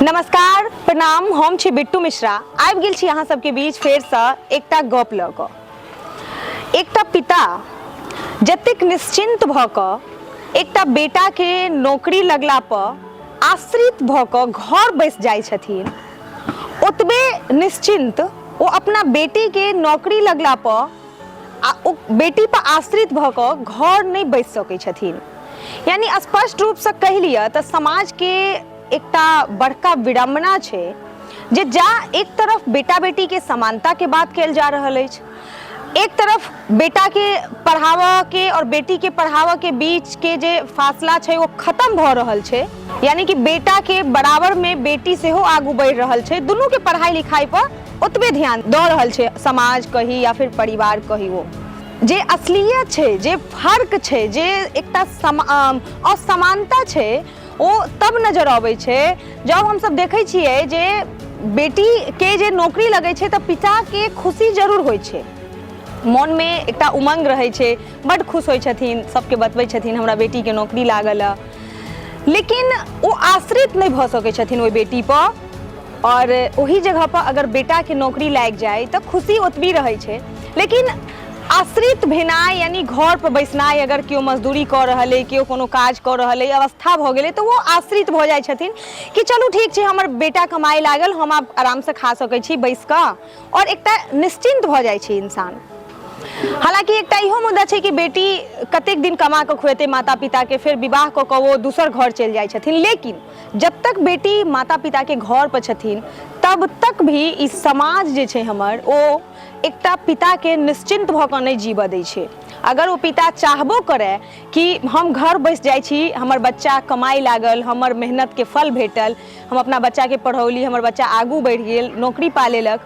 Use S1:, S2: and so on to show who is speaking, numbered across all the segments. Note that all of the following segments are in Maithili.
S1: नमस्कार, प्रणाम। हम छी बिट्टू मिश्रा, आबि गेल छी अहाँ सबके बीच फेरसँ एकटा गप लऽ कऽ। एकटा पिता जतेक निश्चिन्त भऽ कऽ एकटा बेटाके नौकरी लगला पर आश्रित भऽ कऽ घर बैस जाइ छथिन, ओतबे निश्चिन्त ओ अपना बेटीके नौकरी लगला पर आ ओ बेटी पर आश्रित भऽ कऽ घर नहि बैस सकै छथिन। यानी स्पष्ट रूपसँ कहि लिअ तऽ समाजके एकटा बड़का विडम्बना छै जे जा एक तरफ बेटा बेटीके समानताके बात कयल जा रहल अछि, एक तरफ बेटाके पढ़ाबऽके आओर बेटीके पढ़ाबऽके बीचके जे फासला छै, ओ खतम भऽ रहल छै। यानी कि बेटाके बराबरमे बेटी सेहो आगू बढ़ि रहल छै। दुनूके पढ़ाइ लिखाइ पर ओतबे ध्यान दऽ रहल छै समाज कही या फिर परिवार कही। ओ जे असलियत छै, जे फर्क छै, जे एकटा असमानता छै, ओ तब नजर अबै छै जब हमसब देखै छियै जे बेटीके जे नौकरी लगै छै तऽ पिताके खुशी जरूर होइ छै, मोनमे एकटा उमङ्ग रहै छै, बड्ड खुश होइ छथिन, सबके बतबै छथिन, "हमरा बेटीके नौकरी लागल हँ।" लेकिन ओ आश्रित नहि भऽ सकै छथिन ओहि बेटीपर। आओर ओहि जगहपर अगर बेटाके नौकरी लागि जाय तऽ खुशी ओतबी रहै छै, लेकिन आश्रित भेनाइ, यानी घरपर बैसनाइ, अगर केओ मजदूरी कऽ रहल अइ, केओ कोनो काज कऽ रहल अइ, अवस्था भऽ गेलै, तऽ ओ आश्रित भऽ जाइ छथिन कि चलू ठीक छै, हमर बेटा कमाइ लागल, हम आब आरामसँ खा सकै छी बैस कऽ, आओर एकटा निश्चिन्त भऽ जाइ छै इंसान। हालाँकि एकटा इहो मुद्दा छै कि बेटी कतेक दिन कमा कऽ खुएतै माता पिताके? फेर विवाह कऽ कऽ ओ दोसर घर चलि जाइ छथिन। लेकिन जब तक बेटी माता पिताके घर पर छथिन, तब तक भी ई समाज जे छै हमर, ओ एकटा पिताके निश्चिन्त भऽ कऽ नहि जीबऽ दै छै। अगर ओ पिता चाहबो करय कि हम घर बैस जाइ छी, हमर बच्चा कमाइ लागल, हमर मेहनतके फल भेटल, हम अपना बच्चाके पढ़ौली, हमर बच्चा आगू बढ़ि गेल, नौकरी पा लेलक,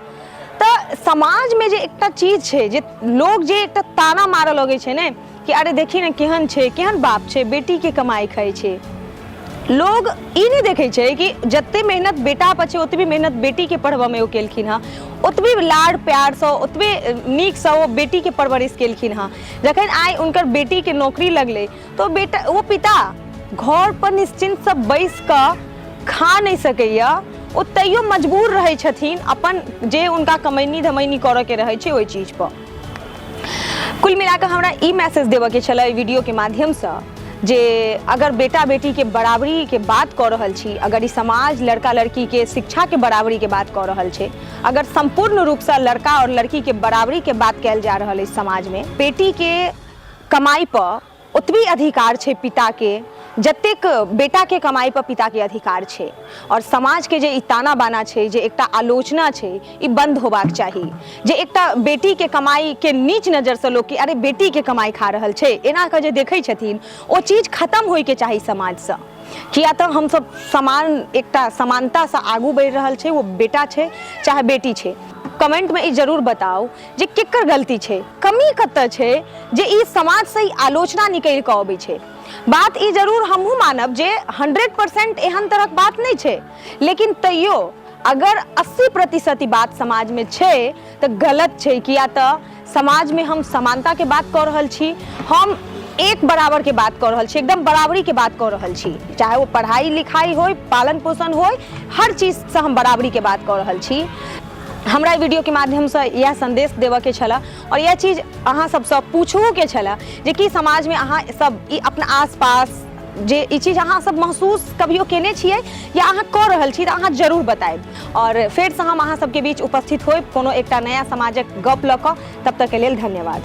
S1: तऽ समाजमे जे एकटा चीज छै जे लोग जे एकटा ताना मारऽ लगै छै ने कि अरे देखी ने, केहन छै, केहन बाप छै, बेटीके कमाइ खाइ छै। लोग ई नहि देखै छै कि जते मेहनत बेटा पर छै, ओतबी मेहनत बेटीके पढ़बऽमे ओ केलखिन हँ, ओतबी लाड़ प्यारसँ, ओतबे नीकसँ ओ बेटीके परवरिश केलखिन हँ। जखन आइ हुनकर बेटीके नौकरी लगलै तऽ ओ बेटा, ओ पिता घर पर निश्चिन्तसँ बैस कऽ खा नहि सकैए। ओ तैयो मजबूर रहै छथिन अपन जे हुनका कमैनी धमैनी करऽके रहै छै, ओहि चीजपर। कुल मिलाकऽ हमरा ई मैसेज देबऽके छलै एहि वीडियोके माध्यमसँ जे अगर बेटा बेटीके बराबरीके बात कऽ रहल छी, अगर ई समाज लड़का लड़कीके शिक्षाके बराबरीके बात कऽ रहल छै, अगर सम्पूर्ण रूपसँ लड़का आओर लड़कीके बराबरीके बात कयल जा रहल अछि समाजमे, बेटीके कमाइपर ओतबी अधिकार छै पिताके जतेक बेटाके कमाइपर पिताके अधिकार छै। आओर समाजके जे ई ताना बाना छै, जे एकटा आलोचना छै, ई बन्द होबाक चाही। जे एकटा बेटीके कमाइके नीच नजरसँ लोक कि अरे, बेटीके कमाइ खा रहल छै, एना कऽ जे देखै छथिन, ओ चीज खतम होइके चाही समाजसँ। किया तऽ हमसब समान, एकटा समानतासँ आगू बढ़ि रहल छै, ओ बेटा छै चाहे बेटी छै। कमेंटमे ई जरूर बताउ जे केकर गलती छै, कमी कतऽ छै जे ई समाजसँ ई आलोचना निकलि कऽ अबै छै। बात ई जरूर हमहूँ मानब जे 100% एहन तरहक बात नहि छै, लेकिन तैयो अगर 80% ई बात समाजमे छै तऽ गलत छै। किया तऽ समाजमे हम समानताके बात कऽ रहल छी, हम एक बराबरके बात कऽ रहल छी, एकदम बराबरीके बात कऽ रहल छी, चाहे ओ पढ़ाइ लिखाइ होय, पालन पोषण होय, हर चीजसँ हम बराबरीके बात कऽ रहल छी। हमरा ई वीडियोके माध्यमसँ इएह सन्देश देबऽके छलए आओर इएह चीज अहाँ सबसँ पूछहोके छलए जे कि समाजमे अहाँ सब ई अपना आसपास जे ई चीज अहाँ सब महसूस कभियो केने छियै या अहाँ कऽ रहल छी, तऽ अहाँ जरूर बतायब। आओर फेरसँ हम अहाँ सबके बीच उपस्थित होयब कोनो एकटा नया समाजक गप लऽ कऽ। तब तकके लेल धन्यवाद।